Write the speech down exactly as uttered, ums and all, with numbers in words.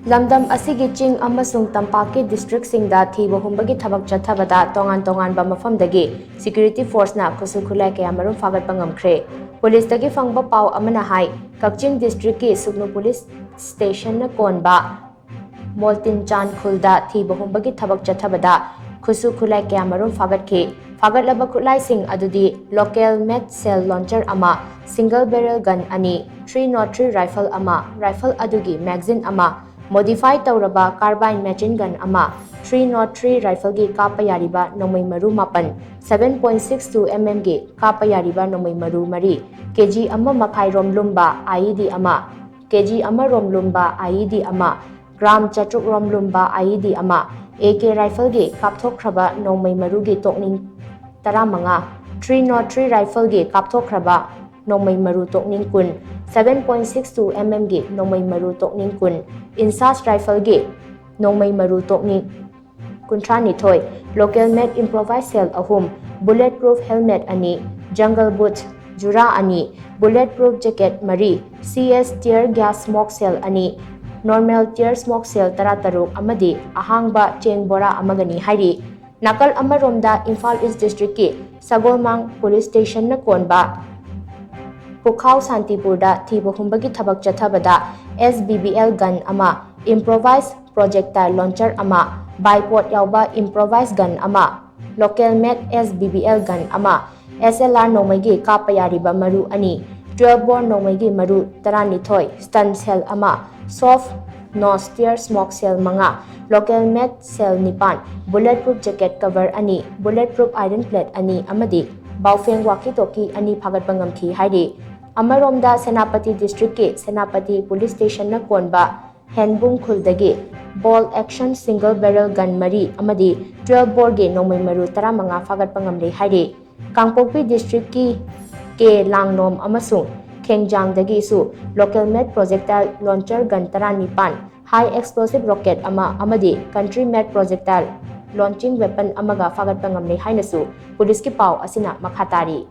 ꯂꯝꯗꯝ ꯑꯁꯤꯒꯤ ꯆꯤꯡ ꯑꯃꯁꯨꯡ ꯇꯝꯄꯥꯛꯀꯤ districtꯁꯤꯡꯗ ꯊꯤꯕ ꯍꯨꯝꯕꯒꯤ ꯊꯕꯛ ꯆꯠꯊꯕꯗ ꯇꯣꯉꯥꯟ ꯇꯣꯉꯥꯟꯕ ꯃꯐꯝꯗꯒꯤ security forceꯅ ꯈꯨꯠꯁꯨ ꯈꯨꯠꯂꯥꯏ ꯀꯌꯥꯃꯔꯨꯝ ꯐꯥꯒꯠꯄ ꯉꯝꯈ꯭ꯔꯦ꯫ Policeꯇꯒꯤ ꯐꯪꯕ ꯄꯥꯎ ꯑꯃꯅ ꯍꯥꯏ, ꯀꯛꯆꯤꯡ districtꯀꯤ ꯁꯨꯒꯅꯨ police stationꯅ ꯀꯣꯟꯕ ꯃꯣꯜꯇꯤꯟꯆꯥꯟ ꯈꯨꯜꯗ ꯊꯤꯕ ꯍꯨꯝꯕꯒꯤ ꯊꯕꯛ ꯆꯠꯊꯕꯗ ꯈꯨꯠꯁꯨ ꯈꯨꯠꯂꯥꯏ ꯀꯌꯥꯃꯔꯨꯝ ꯐꯥꯒꯠꯈꯤ꯫ ꯐꯥꯒꯠꯂꯕ ꯈꯨꯠꯂꯥꯏꯁꯤꯡ ꯑꯗꯨꯗꯤ local made shell launcher ꯑꯃ, single barrel gun ꯑꯅꯤ, three nought three rifle ꯑꯃ, rifle ꯑꯗꯨꯒꯤ magazine ꯑꯃ, modify ꯇꯧꯔꯕ carbine machine gun ꯑꯃ, three nought three rifleꯒꯤ ꯀꯥꯞꯄ ꯌꯥꯔꯤꯕ ꯅꯣꯡꯃꯩ ꯃꯔꯨ ꯃꯥꯄꯟ, seven point six two mmꯒꯤ ꯀꯥꯞꯄ ꯌꯥꯔꯤꯕ ꯅꯣꯡꯃꯩ ꯃꯔꯨ ꯃꯔꯤ, ꯀꯦꯖꯤ ꯑꯃ ꯃꯈꯥꯏ ꯔꯣꯝ ꯂꯨꯝꯕ IED ꯑꯃ, ꯀꯦꯖꯤ ꯑꯃ ꯔꯣꯝ ꯂꯨꯝꯕ IED ꯑꯃ, gram ꯆꯥꯇ꯭ꯔꯨꯛ ꯔꯣꯝ ꯂꯨꯝꯕ IED ꯑꯃ, AK rifleꯒꯤ ꯀꯥꯞꯊꯣꯛꯈ꯭ꯔꯕ ꯅꯣꯡꯃꯩ ꯃꯔꯨꯒꯤ ꯇꯣꯛꯅꯤꯡ ꯇꯔꯥꯃꯉꯥ, three nought three rifleꯒꯤ ꯀꯥꯞꯊꯣꯛꯈ꯭ꯔꯕ ꯅꯣꯡꯃꯩ ꯃꯔꯨ ꯇꯣꯛꯅꯤꯡ ꯀꯨꯟ, seven point six two mmꯒꯤ ꯅꯣꯡꯃꯩ ꯃꯔꯨ ꯇꯣꯛꯅꯤꯡ ꯀꯨꯟ, INSAS rifleꯒꯤ ꯅꯣꯡꯃꯩ ꯃꯔꯨ ꯇꯣꯛꯅꯤꯡ ꯀꯨꯟꯊ꯭ꯔꯥꯅꯤꯊꯣꯏ, local made improvised shell ꯑꯍꯨꯝ, bullet proof helmet ꯑꯅꯤ, jungle boots ꯖꯨꯔꯥ ꯑꯅꯤ, bullet proof jacket ꯃꯔꯤ, CS tear gas smoke shell ꯑꯅꯤ, normal tear smoke shell ꯇꯔꯥꯇꯔꯨꯛ ꯑꯃꯗꯤ ꯑꯍꯥꯡꯕ ꯆꯦꯡ ꯕꯣꯔꯥ ꯑꯃꯒꯅꯤ ꯍꯥꯏꯔꯤ꯫ ꯅꯥꯀꯜ ꯑꯃꯔꯣꯝꯗ ꯏꯝꯐꯥꯜ East districtꯀꯤ ꯁꯒꯣꯜꯃꯥꯡ police stationꯅ ꯀꯣꯟꯕ ꯄꯨꯈꯥꯎ ꯁꯥꯟꯇꯤꯄꯨꯔꯗ ꯊꯤꯕ ꯍꯨꯝꯕꯒꯤ ꯊꯕꯛ ꯆꯠꯊꯕꯗ SBBL gun ꯑꯃ, improvised projectile launcher ꯑꯃ, bipod ꯌꯥꯎꯕ improvised gun ꯑꯃ, local made SBBL gun ꯑꯃ, SLR ꯅꯣꯡꯃꯩꯒꯤ ꯀꯥꯞꯄ ꯌꯥꯔꯤꯕ ꯃꯔꯨ ꯑꯅꯤ, twelve bore ꯅꯣꯡꯃꯩꯒꯤ ꯃꯔꯨ ꯇꯔꯥꯅꯤꯊꯣꯏ, stun shell ꯑꯃ, soft nose tear smoke shell ꯃꯉꯥ, local made shell ꯅꯤꯄꯥꯟ, bullet proof jacket cover ꯑꯅꯤ, bullet proof iron plate ꯑꯅꯤ ꯑꯃꯗꯤ ꯕꯥꯎꯐꯦꯡ walkie talkie ꯑꯅꯤ ꯐꯥꯒꯠꯄ ꯉꯝꯈꯤ ꯍꯥꯏꯔꯤ꯫ ꯑꯃꯔꯣꯝꯗ ꯁꯦꯅꯥꯄꯇꯤ districtꯀꯤ ꯁꯦꯅꯥꯄꯇꯤ police stationꯅ ꯀꯣꯟꯕ ꯍꯦꯟꯕꯨꯡ ꯈꯨꯜꯗꯒꯤ bolt action single barrel gun ꯃꯔꯤ ꯑꯃꯗꯤ twelve boreꯒꯤ ꯅꯣꯡꯃꯩ ꯃꯔꯨ ꯇꯔꯥꯃꯉꯥ ꯐꯥꯒꯠꯄ ꯉꯝꯂꯦ ꯍꯥꯏꯔꯤ꯫ ꯀꯥꯡꯄꯣꯛꯄꯤ districtꯀꯤ ꯀꯦ ꯂꯥꯡꯂꯣꯝ ꯑꯃꯁꯨꯡ ꯈꯦꯡꯖꯥꯡꯗꯒꯤꯁꯨ local made projectile launcher gun ꯇꯔꯥꯅꯤꯄꯥꯟ, high explosive rocket ꯑꯃ ꯑꯃꯗꯤ country made projectile launching weapon ꯑꯃꯒ ꯐꯥꯒꯠꯄ ꯉꯝꯂꯦ ꯍꯥꯏꯅꯁꯨ policeꯀꯤ ꯄꯥꯎ ꯑꯁꯤꯅ ꯃꯈꯥ ꯇꯥꯔꯤ꯫